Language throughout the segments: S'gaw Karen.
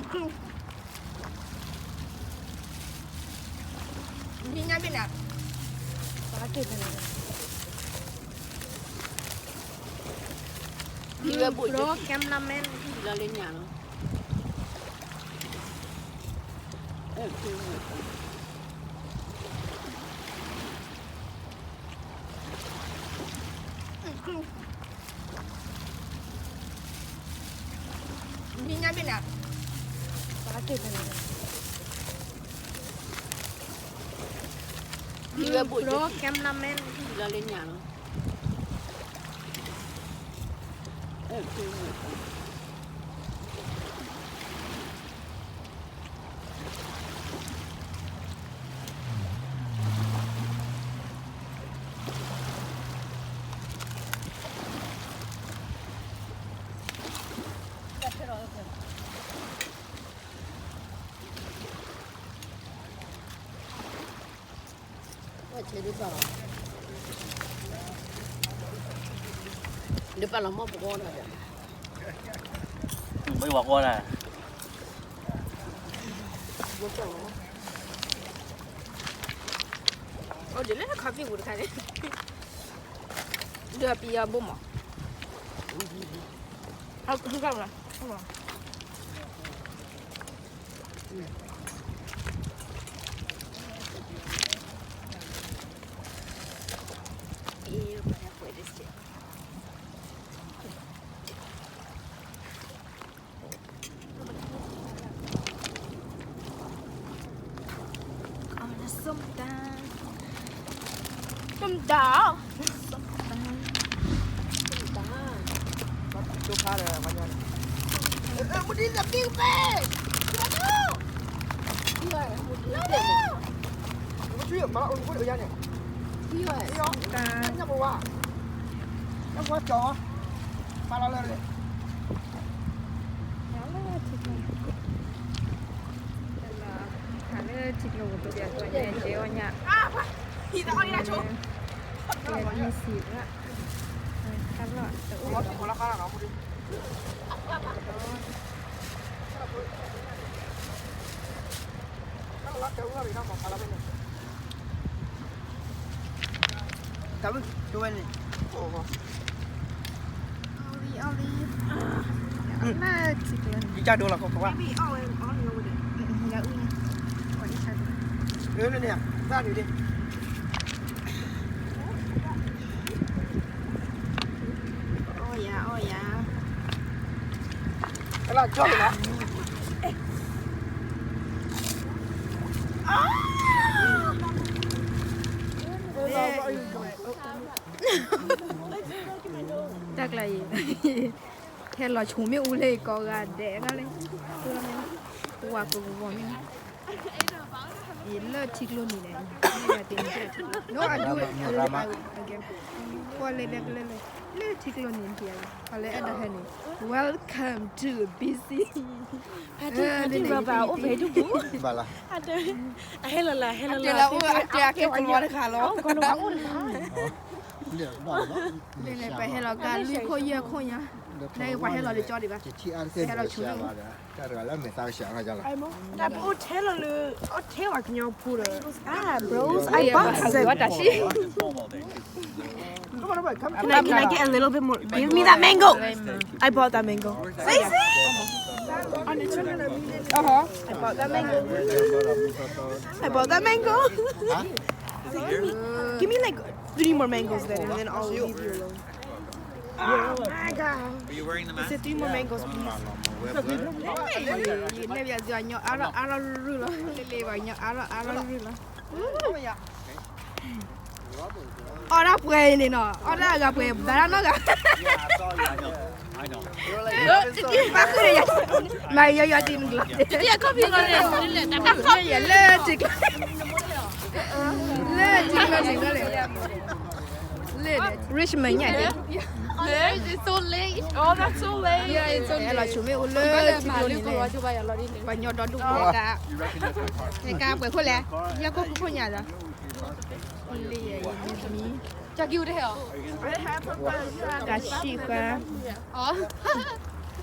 မ့ၢ်ညါဘ့ၣ်နၤ, ဒီးကဲမနမ့ၢ်လီၤလၢညါလီၤ. မ့ၢ်ညါဘ့ၣ်နၤ, ဒီးကဲမနမ့ၢ်လီၤလၢညါလီၤ. ဒ်ပာ်လီၤမီၢ်ပဂီၢ်ဒီး, ဘၣ်ဝၤဂီၢ်ဒၣ်, အိၣ်ဒ်လၢ coffee ပူၤတခါန့ၣ်, ဒ်ပံယီၤဘိၣ်မး, ဟဲကလီၤ. Sometimes. Sometimes. Sometimes. Sometimes. Sometimes. Sometimes. Sometimes. Sometimes. လၢထံကျိ, လၢထံကျိပူၤ ကဲအီၣ်ညၣ်, ကဲအီၣ်ညၣ်စံးဘၣ်, ကဲလီၤတအိၣ်, တၢ်ဝဲန့ၣ်, အီၣ်လံ အီၣ်လံ, လၢထံကျိန့ၣ်, ယကၢ်ဒိလီၤကီကီဝါ, ယအုၣ်န့ၣ်, အီၣ်ယၤ အီၣ်ယၤ, လၢကၠီလီၤ. တၢ်ကျါအံၤ, ဟဲလီၤဆူမ့ၣ်အူလၢကိးဂၤဒဲးလီၤလံ, ဝၤကိးဂၤမ့ၢ်, အံၤလၢထံကျိနံၤန့ၣ်, မ့ၢ်ယၤတ့ၤန့ၣ်, ကွၢ်လၢလၢကလၢလၢ, လၢထံကျိနံၤန့ၣ်, ပှၤလၢအဲၣ်ဒိးဟဲန့ၣ်, Welcome to B C. အတၢ်တံၢ်ရၤဘၣ်အိၣ်ဖဲဒူၣ်ပူၤ, အဟဲလီၤလၢ ဟဲလီၤလၢ အတဲအကဲကလီတခါလီၤ, မ့ၢ်န့ၣ်ပှၤဟဲလီၤကါလွံၢ်ခိၣ်ယဲၢ်ခိၣ်ညါ, နကပှၤဟဲလီၤတကၠီဒံးဘၣ်, ဟဲလီၤဆိ, တၢ်တဂၤလၢမဲာ်သၣ်ကဆှီအါကလီၤ, အိၣ်ထဲလီၤလၢ, အိၣ်ထဲဝဲကညီဖိဒီး, ah bros, I bought that. Can I, can I get a little bit more? Give me that mango. I bought that mango. See, see? Uh-huh. I bought that mango. I bought that mango. Give me, give me like three more mangoes then, and then I'll leave you alone. Oh my God. Are you wearing the mask? I said three more mangoes, please. လၢညါအါထီၣ်အါထီၣ်ရူၢ်လီၤ, လၢလၢပှၤကညီအါထီၣ်အါထီၣ်ရူၢ်လီၤ. အီၣ်ဒၣ်ပှဲၤအံၤန့ၣ်နီၤ, အီၣ်ဒၣ်အဂၤပှဲၤ ဘၣ်ဒၣ်နီတဂၤ, ဘၣ်ဃုာ်ဒီးယၤ, မၤယီယီတံၢ်နကျီ, လၢထံကျိ, လၢထံကျိန့ၣ်, လၢ Richmond ညါ, it's so late, oh that's so late, ဟဲလီၤဆိမ့ၣ်အူလၢထံကျိန့ၣ်, ပှၤကညီဒီဒူၣ်ဖိကါ, ကါပှဲၤခိၣ်လဲၣ်, ယဲၢ်ခိၣ်ဃုခိၣ်ညါဒီး လံ, တၢ်ဆံးဃာ်, အီ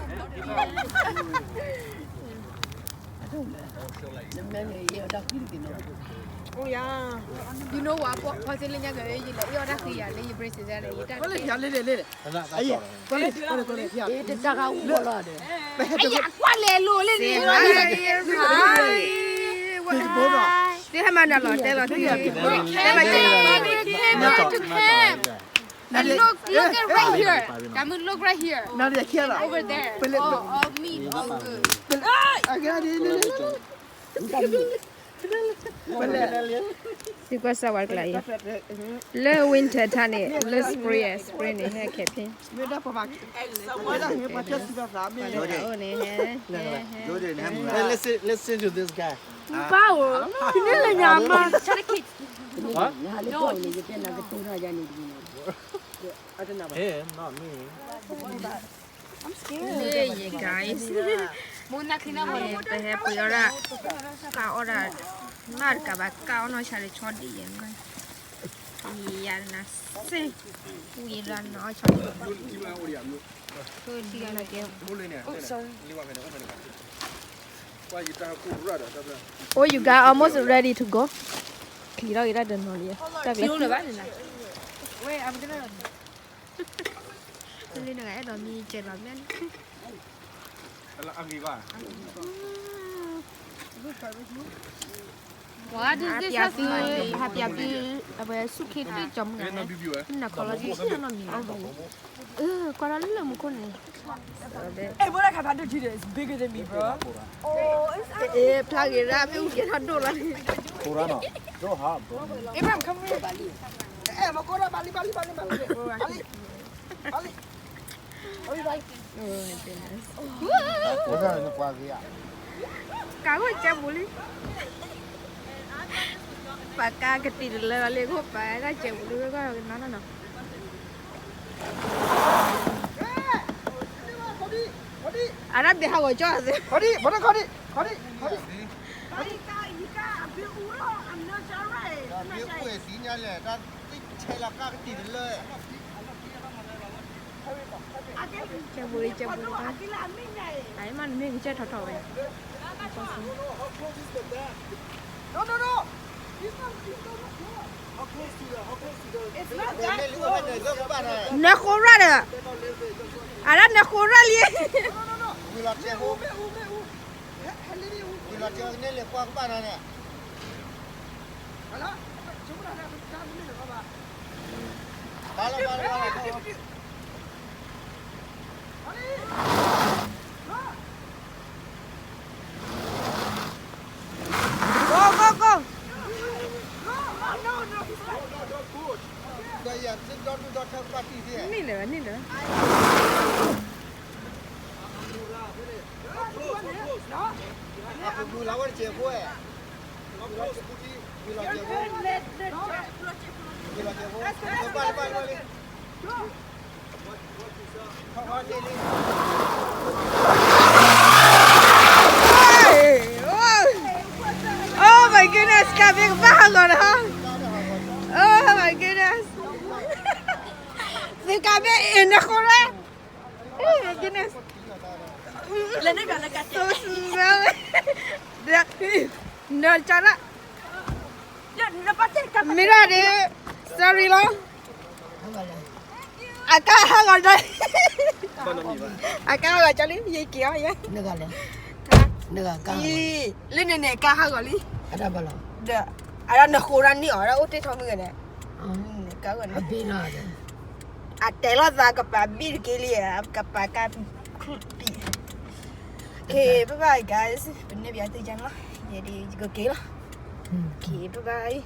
You know what? ဖီသ့လၢညါက့ၤ ယလဲၤအီၣ်တၢ်ဃံယၤလၢယ braces န့ၣ် ယတၢ် တၢ်ဂၤအိၣ်လီၤဒီး အယကွၢ်လဲၤလိၤလၢန့ၣ် သ့ဟဲမၤနၤလီၤ တဲလီၤသ့ တဲလီၤ Look, look at right here. Kamu, look right here. Over there. Oh, oh, me. Oh, good. သံကွၢ်စၢ်ဝါတကျါအံၤ လၢ winter time န့ၣ် လၢ spring spring န့ၣ် ဟဲခဲဖံ ပှၤလၢတၢ်အိၣ်န့ၣ် ဟဲ ဟဲ ဟဲ Listen, listen to this guy. ပၢ်ဧၢ ဖံန့ၣ်လၢညါမး What? Him, not me. I'm scared. Hey, you guys. မူနၢ်ခံနၢ်မူန့ၣ် ပဟဲပှ့ၤအီၣ်ဒၣ် ကၢ်အီၣ်ဒၣ် မ့ၢ်တကးဘၣ် ကၢ်အီၣ်နီၢ်ဆါလၢဆီဒံၣ်ယဲၢ် မ့ၢ်ယၤနၤစ့ၢ် ဝံၤလၢနီၢ်ဆီဒံၣ် ကထံၣ်ကနၤကဲ Oh, sorry. Oh, you guys almost ready to go. ချံထီၣ်က့ၤတၢ်တနီၤလံ တၢ်ကျဲ လၢနဂၤအဲၣ်ဒိးမံကဲလီၤမ့ၢ် What is this? ဟးပျးသု ဟးပျးသု အဝဲ suitcase တကၠီမုၢ်ဂၤ နခီလီၤ နီၢ်မံၤ ကွၢ်ထီၣ်လၢမူခိၢ်န့ၣ် Hey, what I have to do is bigger than me, bro. ဖျါဂ့ၤရၣ်မ့ၣ်အူကဲထီၣ်ဒိၣ်လီၤန့ၣ် Abraham, come here. Hey, မကီရၣ် ဘၣ်လံ ဘၣ်လံ ဘၣ်လံ ဘၣ်လံ ဘၣ်လံ ဘၣ်လံ Oh my goodness. ကးဂိၢ်ကဲပူၤလံ ပှၤကးကတံာ်တလၢလီၤလံ ကအိၣ်ပာ်တၢ်ကဲပူၤလံ ဂီၢ်ဂီၢ်ကနီနီနီၤ အတၢ်ဒဲးဟးဂီၤကၠီသ့ ကဲပူၤလံ ကဲပူၤလံ အမ့ၢ်နမ့ၢ်ကစၢ်ထီထီဝဲ နဃိရၣ်ဒီး အဒၣ်နဃိရၣ်လံ Go, go, go. န့ၣ်လၢၤဘၣ် န့ၣ်လၢၤဘၣ် Oh my goodness, ကဘ့ၣ်ကဘၣ်ဟးဂီၤနီၤ Oh my goodness. သုကဘ့ၣ်အ့ၣ်နဃိရၣ် Oh my goodness. So smelly. နကၢ်ရၣ် မ့ၢ်ရၣ်ဒီး sorry လီၤ အကါဟးဂီၤဒီး အကါဟးဂီၤကၠီလံ ယက့ၤအီၤယဲ လၢန့ၣ်န့ၣ် အကါဟးဂီၤလံ ဒီး အဒၣ်နဃိရၣ်န့ၢ်အီၤ ဒၣ်အိၣ်တ့ၢ်ထီမုၢ်ဂၤန့ၣ် ကါဂီၤန့ၣ် အတဲလိာ်သးကပာ်ဘံၣ်တက့ၢ်လံ ကပာ်ကါ Okay, bye bye guys. ပန့ၢ်ဘၣ်သုကၠီလီၤ ယဲဒၣ် ယကက့ၤလီၤ Okay, bye bye.